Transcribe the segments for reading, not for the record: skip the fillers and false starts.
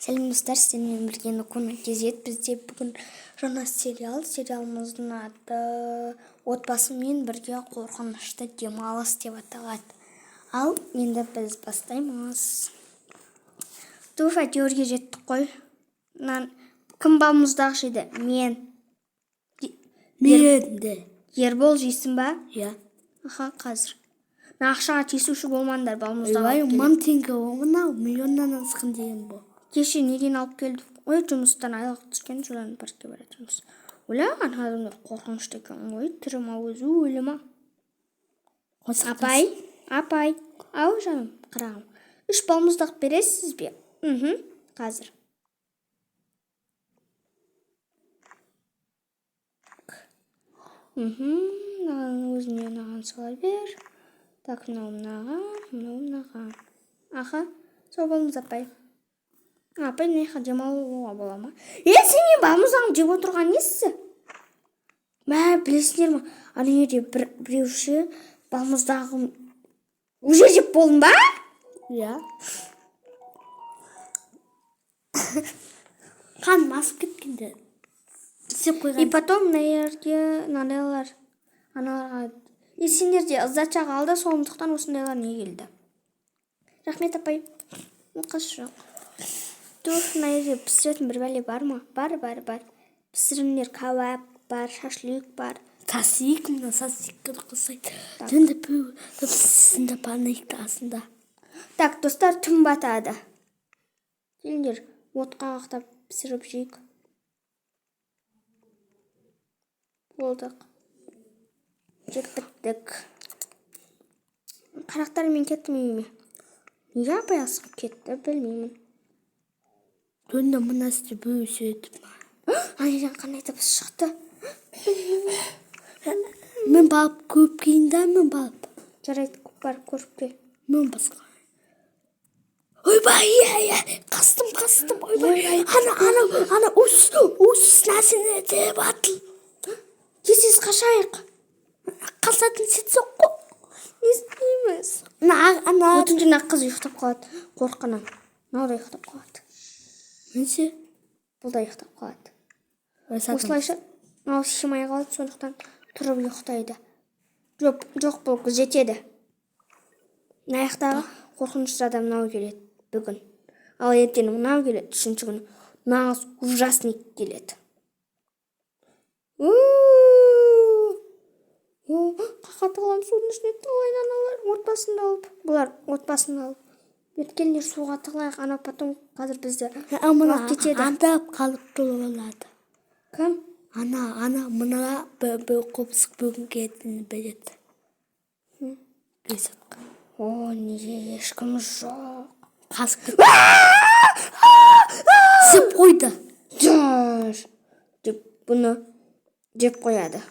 Сәлем, достар! Сіздермен бірге Нукуна KZ. Бізде бүгін жаңа сериал. Сериалымыздың аты «Отбасымен бірге қорқынышты демалыс» деп аталады. Ал енді біз бастаймыз. Туф, әйтеуірге жеттік қой. Нан кім балмұздақ жейді? Мен. Мен де. Ербол, жейсің ба? Иә. Аха, қазір. Мына ақшаға тиісуші болмаңдар, балмұздақ Ойбай, алып келемін. 1000 теңге ғой мынау, миллионнан асқан деген бұл. Кеше неден алып келдік ой, жұмыстан айлық түскен, содан паркке бара жатырмыз. Ойлаған адамдар қорқынышты екен ғой. Тірі ма өзі, өлі ма? Апай, апай! Ау, жаным, қарағым, үш балмұздақ бересіз бе? Мхм, қазір. Мхм, мынаған, өзіңе, мынаған сала бер. Так, мынау мынаған, мынау мынаған. Аха, сау болыңыз, апай. Апай, мына жаққа демалуға бола ма? Е, сен не, балмұздағын жеп отырған несі? Мә, білесіңдер ма, ана жерде бір біреуші балмұздағын уже жеп болдың ба? Иә. Қаным асып кеткенде. Істеп И қойған. потом мына жерге мынандайлар, аналарға, и сендерде сдача қалды, сондықтан осындайлар не келді. Рахмет, апай. Оқасы жоқ. Туф, мына жерде пісіретін бір бәле бар ма? Бар, бар, бар. Пісіріңдер, кәуап бар, шашлык бар. Сасик, мына сасикті қосайды. Түнде пү, сінде паникті астында. Так, достар, түн батады. Келіңдер, отқа қақтап пісіріп жейік. Болдық, жеп біттік. Қарақтар, мен кеттім үйіме. Неге апай асығып кетті, білмеймін. Түнде мына істе бүү сөйтіп. Ана жерден қандай дыбыс шықты? Мен барып көріп келейін да, мен барып. Жарайды, барып көріп кел. Мен басқа. Ойбай, иә, иә, қастым, қастым, ойбай. Ана, ана, ана, ус, ус, нәрсені деп атыл. Тез, тез қашайық. Қасатын сет жоқ қой. Не істейміз? Ана, ана. Түнде мына қыз ұйықтап қалады қорққаннан. Мынау да ұйықтап қалады. Неше? Бұл да ұйықтап қалады. Осылайша мынау сыймай қалады, сондықтан тұрып ұйықтайды. Жоқ, жоқ, бұл күзетеді. Мына жақтағы қорқынышты адам мынау келеді бүгін, ал ертең мынау келеді, үшінші күні нағыз ужасный келеді. У-у-у! О, қаққа тығыламын, судың ішіне тығылайын. Аналар отбасын алып, бұлар отбасын алып өткендер, суға тығылайық. Анау потом қазір бізді Мына алып кетеді. Андап қалып болады. Кім? Ана, ана, мына бір қопсық бүгін кетіні біледі. Бесатқа. О, неге ешкім жоқ? Қасып кетті. Сіп қойды. Жар деп бұны жеп қояды.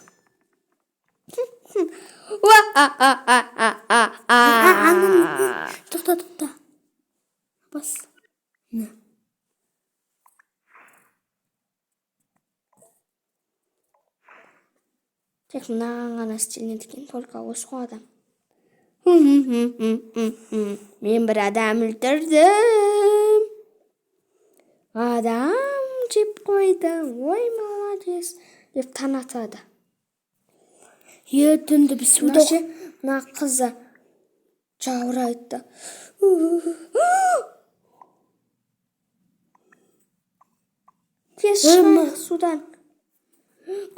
Уа, а, а, а, а, а, а. Ана, тоқта, тоқта. Бас. Не. Тек мынаған ғана істелінеді екен, только осы ғой адам. Мен бір адам өлтірдім, адам жеп қойдым. Ой, молодец деп таң атады. Е, түнде біз суда. Мына ше, мына қызы жаурайды. Тез шығайық судан!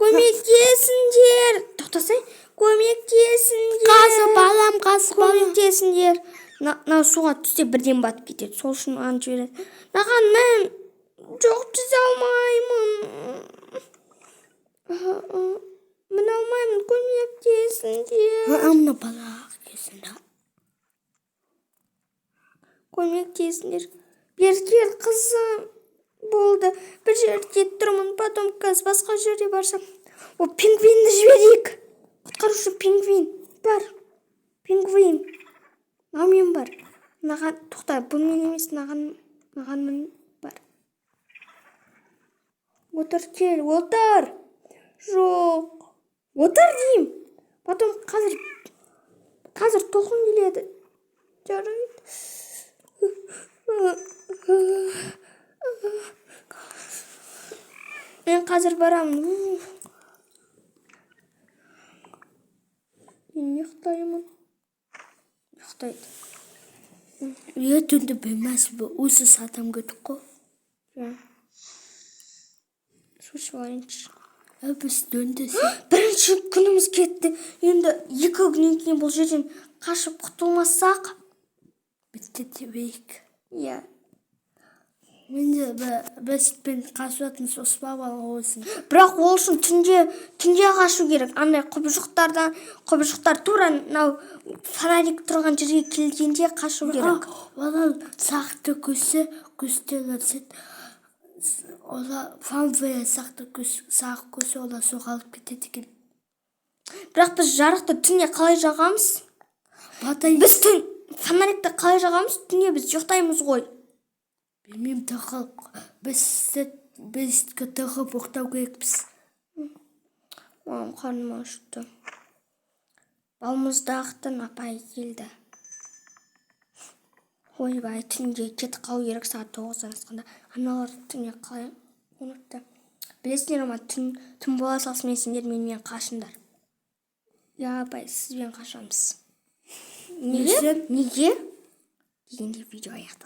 Көмектесіңдер! Тоқтасай, көмектесіңдер! Қазы балам, қазы балам. Көмектесіңдер! Мынау суға түссе, бірден батып кетеді, сол үшін маған жібереді. Маған мін. Жоқ, жүзе алмаймын, міне алмаймын, көмектесіңдер! Мына бала келсін. Көмектесіңдер! Бері кел, қызым. Болды, бір жерде тұрмын, потом қазір басқа жерге барсам. О, пингвинді жіберейік, құтқарушы пингвин бар. Пингвин, мынау мен бар. Мынаған тоқта, бұнымен емес, мынаған, мынаған мін, бар. Отыр, кел, отыр. Жоқ, отыр деймін. Потом қазір, қазір толқын келеді. Жарайды. Мен қазір барамын. Уф. Мен ұйықтаймын. Ұйықтайды. Иә, түнде білмес, осы сатам кеттік қой. Иә. Су ішіп алайыншы. Ә, біз түнде Бірінші күніміз кетті. Енді 2 күннен кейін бұл жерден қашып құтылмасақ, бітті тебейік. Иә. Менде бесікпен қашатын соспа бала болсын. Бірақ ол үшін түнде қашу керек. Андай құбыжықтардан, құбыжықтар тура мынау фонарик тұрған жерге келгенде қашу керек. Олар сақты көсе көстелерсет, олар фанфея сақты көс, сақ көсе, олар соғалып кетеді екен. Бірақ біз жарықты түнде қалай жағамыз? Батай. Біз түн фонарикті қалай жағамыз? Түнде біз ұйықтаймыз ғой. Білмеймін, тығып, біз бесікке тығып ұйықтау керекпіз. Маған қарным ашты. Балмұздақтың апай келді. Ойбай, түнде кетіп қалу керек сағат 9-дан асқанда. Аналар түнде қалай ұмытты. Білесіңдер ма, түн бола салысымен сендер менімен қашыңдар. Иә, апай, сізбен қашамыз. Неге? Несін? Неге? Дегенде видео аяқталады.